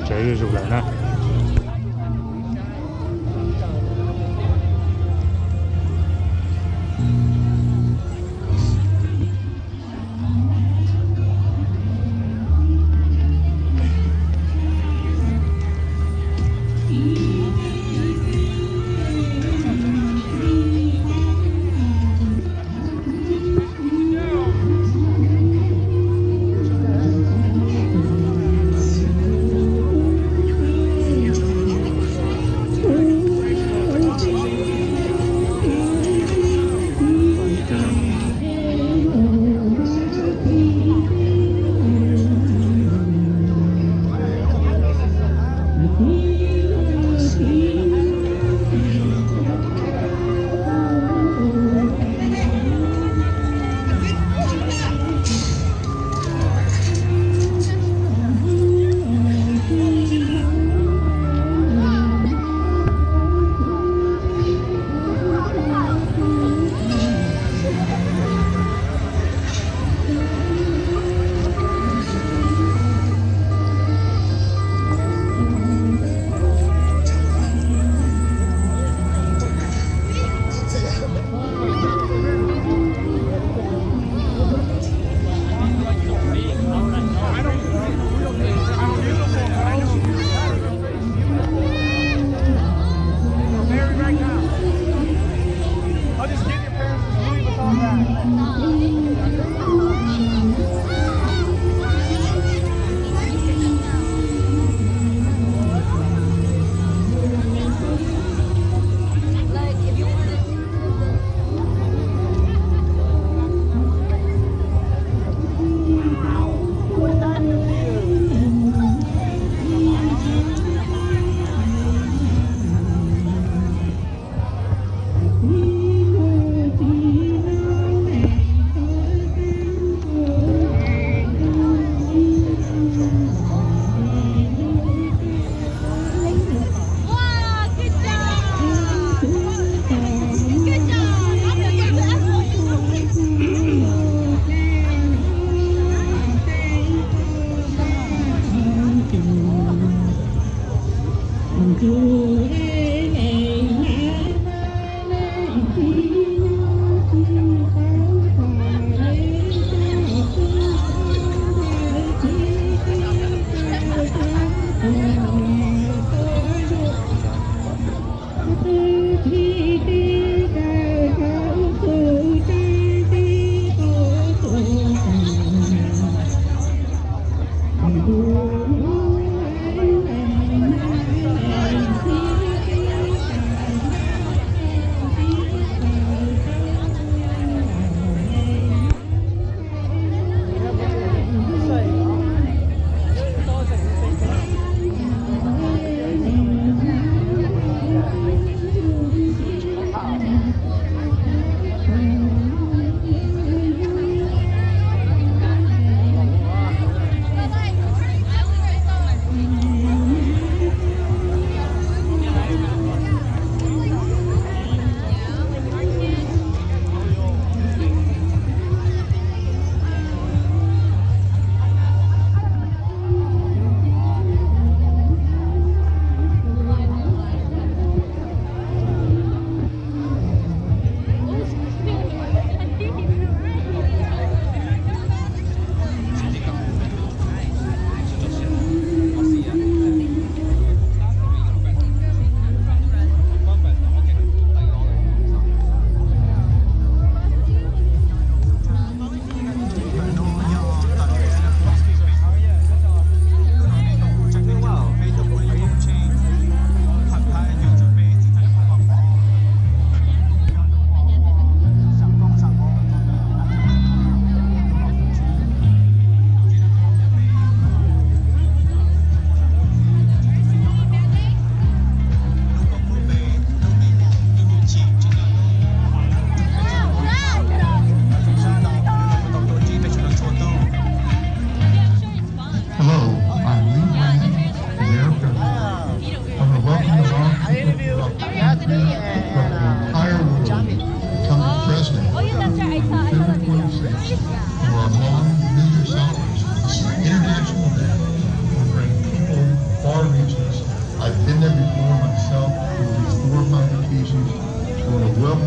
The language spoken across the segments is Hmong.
Tsev zuj zus lawm na.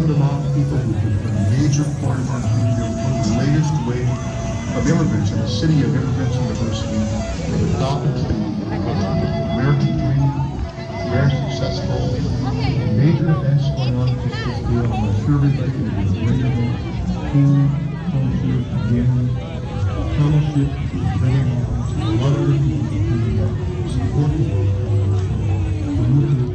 Hmong people, who have been a major part of our community, one of the latest wave of immigrants and a city of immigrants and diversity, have adopted the culture of American dream, very successful. Major events going on in Pittsfield. I'm sure everybody can do a great event. Food, fellowship, games, fellowship, a lot of other things to support the local community.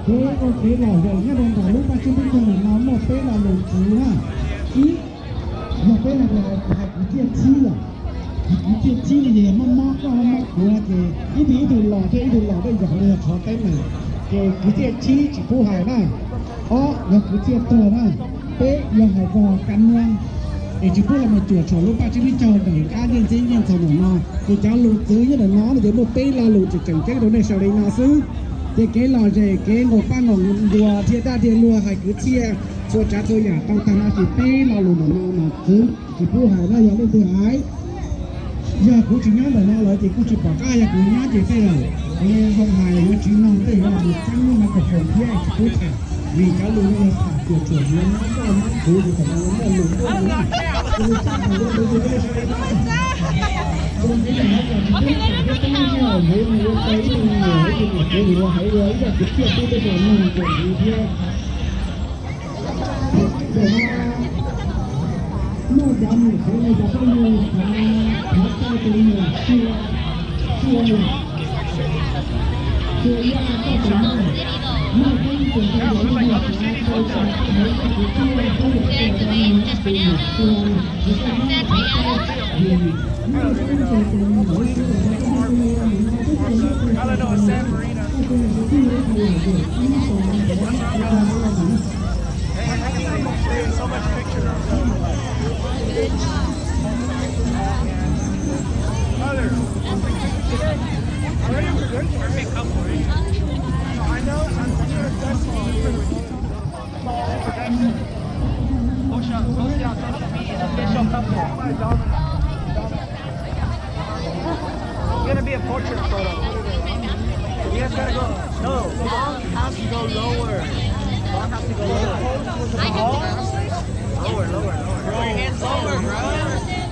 Kev ua kev lom zem nyob rau ntawm lub paj tsib peb caug no muaj peb lo lus tswv na. Ib, yog peb hais tias hais kwv txhiaj txhib los, kwv txhiaj txhib no ces yog mob mob koj mob kuv ces ib tug ib tug los thiab ib tug los tej yam li yog qhov teeb meem, ces kwv txhiaj txhib tsis pub hais na. Ob, yog kwv txhiaj tuag na. Peb, yog hais txog ka nuab es tsis pub los mus cuam tshuam lub paj tsib peb caug ntawm kab nyiaj ntxiab nyiaj ntxhov ntawm no, ces cov lus txwv nyob ntawm no no ces muaj peb lo lus tseem tseem ceeb rau nej sawv daws li no xwb. Ces kev lom zem, kev nqus paj nqus ntuas, dhia daj dhia luag, hais kwv txhiaj, txhua tsav txhua yam tau tag no ces peb lo lus ntawm no mas txwv tsis pub hais na. Yog leej twg hais, yog kuv tsis nyob ntawm no lawm ces kuj tsis pom qab, yog kuv nyob ces tej zaum kuv zoo hais yuav tsis mloog, tej zaum yuav mus txeeb lub microphone thiab tsis pub tham, vim cov lus no yog tham cuam tshuam yuav mob koj mob kuv ces thaum no muaj lus tuaj li na. Ces li sab tham yuav ntawd ces peb sawv daws zoo li no, ib tug niam ib tug txiv ua tau ib tug niam ib tug niam txiv yuav hais ua ib yam kwv txhiaj pub tej zaum mloog kuam ntxiv thiab. Muaj cov niam txiv no cov phooj ywg thov coj tus me nyuam xyuas, xyuas, xyuas ib qho txoj cai no. Muaj peb tus phooj ywg thov coj tus me nyuam xyuas, muaj peb tus phooj ywg thov coj tus me nyuam xyuas, muaj peb tus phooj ywg xyuas, It's gonna be a portrait photo. You guys gotta go. No, Bong has to go lower. Bong has to go lower. Lower, lower, lower. Bro, lower, bro.